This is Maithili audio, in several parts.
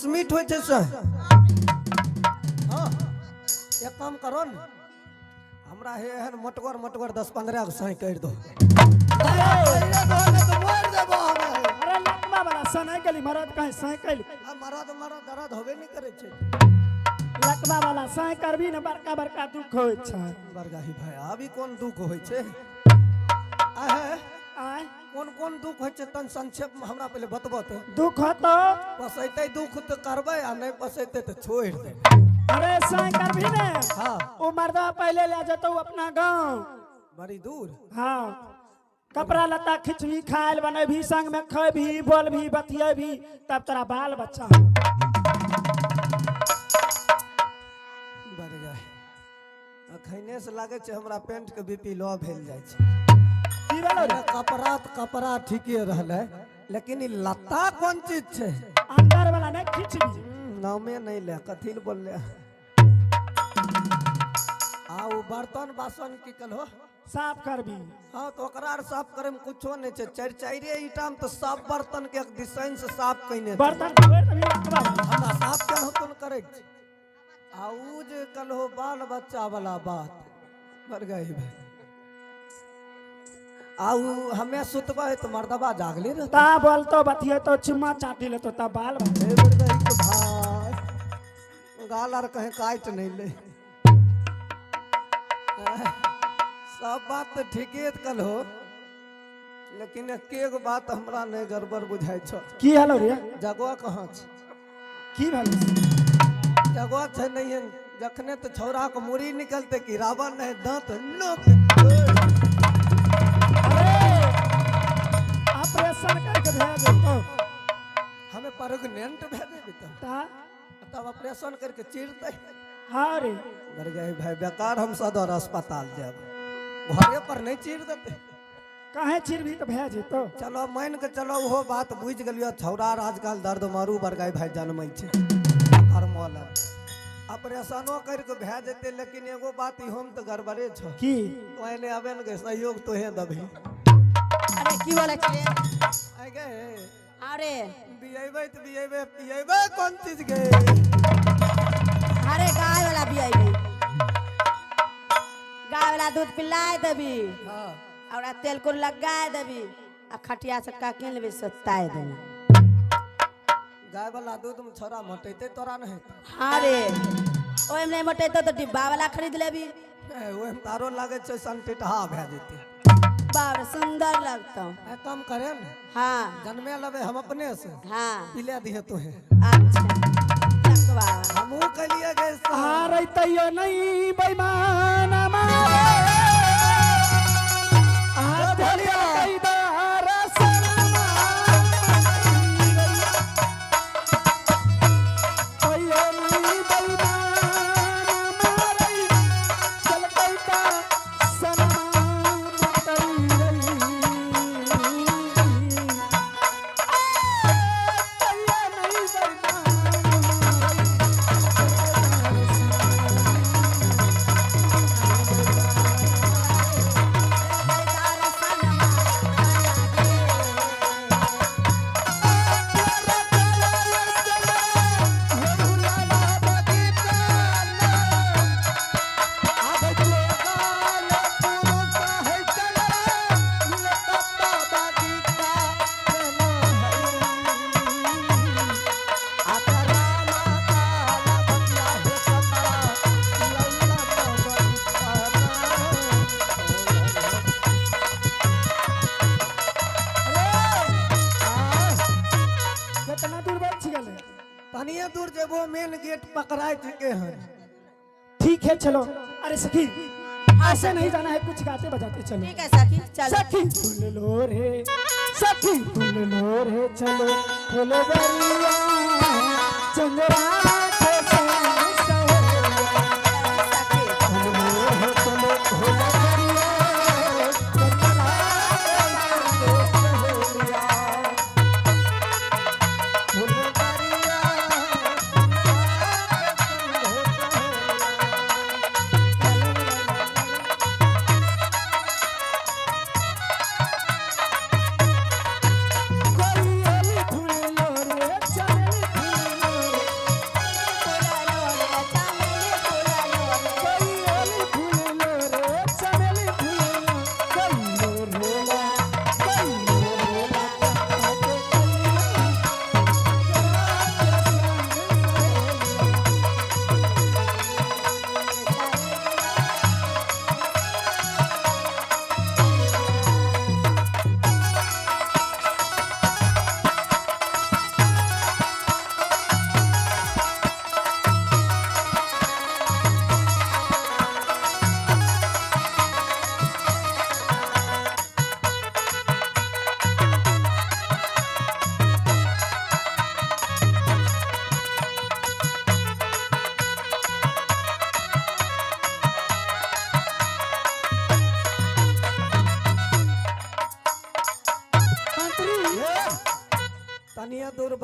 मीठ होइ छै से। हँ, एक काम करो ने, हमरा हे एहन मोटगर मोटगर 10-15 गो साँइ करि दो। अरे लकवा वाला सनाइ गेली मरद कहीं साइकिल। आ मरद मरद दर्द होबे नहि करै छै। लकवा वाला साइ करबी ने, बड़का बड़का दुख होइ छै। बरगाही भाई, अभी कोन दुख होइ छै? आहे। आय। कोन कोन दुख होइ छै, तन संक्षेप में हमरा पहिले बतबो तऽ। दुख होतो। पसैतै दुख तऽ करबै, आ नहि पसैतै तऽ छोड़ि देबै। अरे साइ करबी ने, ओ मर्दवा पहले ले जतो अपना गांव। बड़ी दूर। हाँ, कपड़ा लत्ता खिचबी, खायल बनेबी, संग में खेबी, बोलबी, बतियेबी, तब तोरा बाल बच्चा। बढ़ गए। अखने से लागै छै हमरा पेंट के बीपी लो भेल जाइ छै। की भेलो रे? अरे कपड़ा तऽ कपड़ा ठीके रहलै, लेकिन ई लत्ता कोन चीज छै? अंदर वाला नहीं खिचबी। नामे नहि ले, कथी लए बोलले? आ ओ बर्तन बासन की कलहो? साफ करबी। हाँ, तऽ ओकरा आर साफ करे में कुछो नहि छै। चारि चारिए ईटा में तऽ सब बर्तन के एक डिजाइन से साफ कयने छै। बर्तन धोए तभी लकवा वाला। हमरा साफ केनाहुतो ने करै छै। आ उ जे कलहो बाल बच्चा वाला बात, मर गई भाई, आ उ हमे सुतबै तऽ मर्दबा जागले रहतै। ता बोलतो, बतियेतो, चुम्मा चाटी लेतो, ता बाल बच्चा। हे मर गई के भाई, गाल आर कहीं काटि नहि ले। सब बात तऽ ठीके कलहो, लेकिन एके गो बात हमरा नहि गड़बड़ बुझाइ छौ। की हेलो रे? जगह कहाँ छै? की भेलो? जगह छै नहीं। जखने तऽ छौड़ा के मुड़ी निकलते कि रावण नहीं दांत नोक। अरे ऑपरेशन करके भेज देतो। हमें प्रेग्नेंट भए जेबै तब। ता। तब ऑपरेशन करके चीरते। हाँ रे। मर गए भाई, बेकार हम सदर अस्पताल जाब, घरे पर नहीं चीर देते? काहे चिरबी, तऽ भए जेतो। चलो, मान के चलो, ओहो बात बुझि गेलियो। छौड़ा आर आजकल दर्द मारू बरगाई भाई जनमै छै कर्मल। ऑपरेशनो करि के भए जेतै, लेकिन एगो बात इहोमे तऽ गड़बड़े छौ। की? तो एने अबे ने गे, सहयोग तोहे दबही। अरे की बोले छे? आइ गे। अरे। बियेबै तऽ बियेबै, पियेबै कोन चीज गे? अरे गाय वाला बियाबी, गाय वाला दूध पिलाय देबी। और आ तेल को लगाय देबी, आ खटिया से का किन लेबी, सुताय देबी। गाय वाला दूध में छोरा मोटेतै तोरा नहीं? हाँ रे, ओहिमे नहि मोटेतौ तऽ डिब्बा वाला खरीद लेबी। ओहिमे तऽ आरो लागै छै सनटिटहा भए जेतै। बाप रे, सुंदर लगतौ। ए, कम करे ने। जन्मे लेबै हम अपने से। पिला दिहे तोहे। अच्छा, लकवा। हमहूँ कहलियै गे साहब। हारै तैयो नहीं बेईमान मारे आ भैया। कैदार सनमा तैयो नहीं बेईमान मारे चल कैदा सनमा तरी रही तैयो नहीं बेईमान मारे। कितना दूर बच गेलै? तनिए दूर जेबो, मेन गेट पकड़ाय चुके हैं। ठीक है, चलो। अरे सखी, ऐसे नहीं जाना है, कुछ गाते बजाते चलो। ठीक है सखी, चल। सखी फूल लो रे, सखी फूल लो रे, चलो फुलबरिया चंद्रा के संग सहेलिया। सखी। फूल लो रे, चलो फुलबरिया चंद्रा के संग सहेलिया। फुलबरिया। कोई अली फूल लो रे चमेली।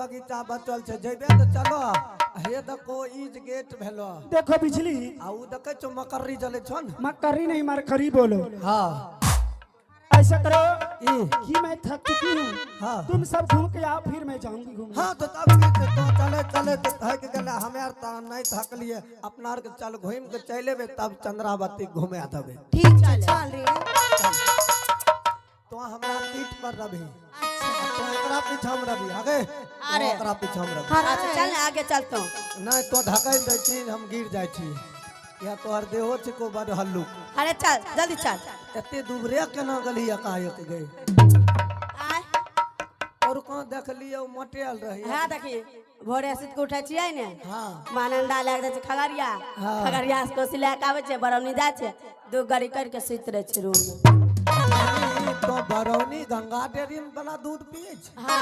बगीचा बचल छै, जेबे तऽ चलो। हे देखो is get भेलो। देखो बिजली। आ उ देखै छौ मकर्री जलै छौ ने। मकर्री नहीं, मरकरी बोलो। हाँ। ऐसा करो ई कि मैं थक चुकी हूँ। हाँ। तुम सब घूम के आओ, फिर मैं जाऊंगी घूमने। हाँ तो तब की छै, तो चले चले तो थक गेलै, हमे आर तऽ नहीं थकलिए, अपना आर के चल घूम के चलि एबै, तब चंद्रावती घुमा देबै। ठीक छै, चल रे। तो हमरा पीठ पर रभी। अच्छा। तो एकरा पीछा हम रभी आगे। अरे। तो ओकरा पीछा हम रभी। अच्छा चल ने, आगे चल तो। नहीं तो ढकल दै छी, हम गिर जाइ छी, या तोहर देहो छिको बड हल्लुक। अरे चल जल्दी चल। एते दुबरे केना गेलही एकाएक गई? आय। और कहाँ देखलियै ओ मोटेल रही। हाँ देखी, भोरे सुति के उठै छियै ने। हाँ। मानंदा लए जाइ छै खगड़िया। हाँ। खगड़िया से कोसी लए के आबै छै, बरौनी जाइ छै, दू गड़ी करि के सुति रहै छै रूम में। ई तो बरौनी गंगा डेयरी वाला दूध पियै छै। हाँ।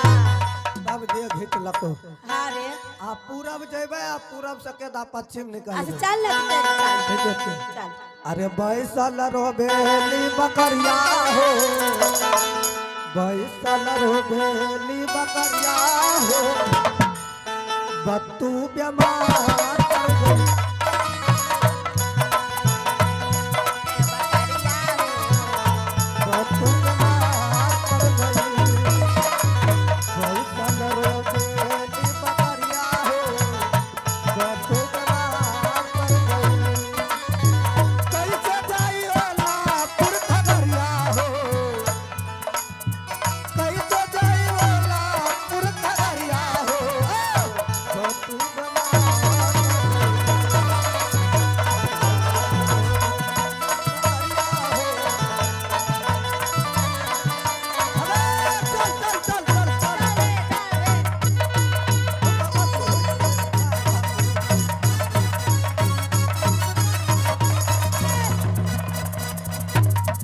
तब देह घिचलको। हाँ रे। आ पूरब जेबै आ पूरब से केदा पश्चिम अच्छा निकलबै। चल ने चल। ठीके छै। चल। अरे बैसल रो बेली बकरिया हो, बैसल रो बेली बकरिया हो, बत्तू बेमार कर गई। बत्तू बेमार कर गई। बैसल रो बेली बकरिया हो, बत्तू बेमार कर गई। कैसे जाई वाला पुरखरिया हो, कैसे जाई वाला पुरखरिया हो, बतू चल चल चल चल चल।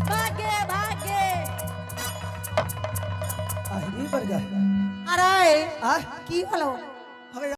भागे भागे। अहिनी पर गए। अरे आ की होलो? अरे।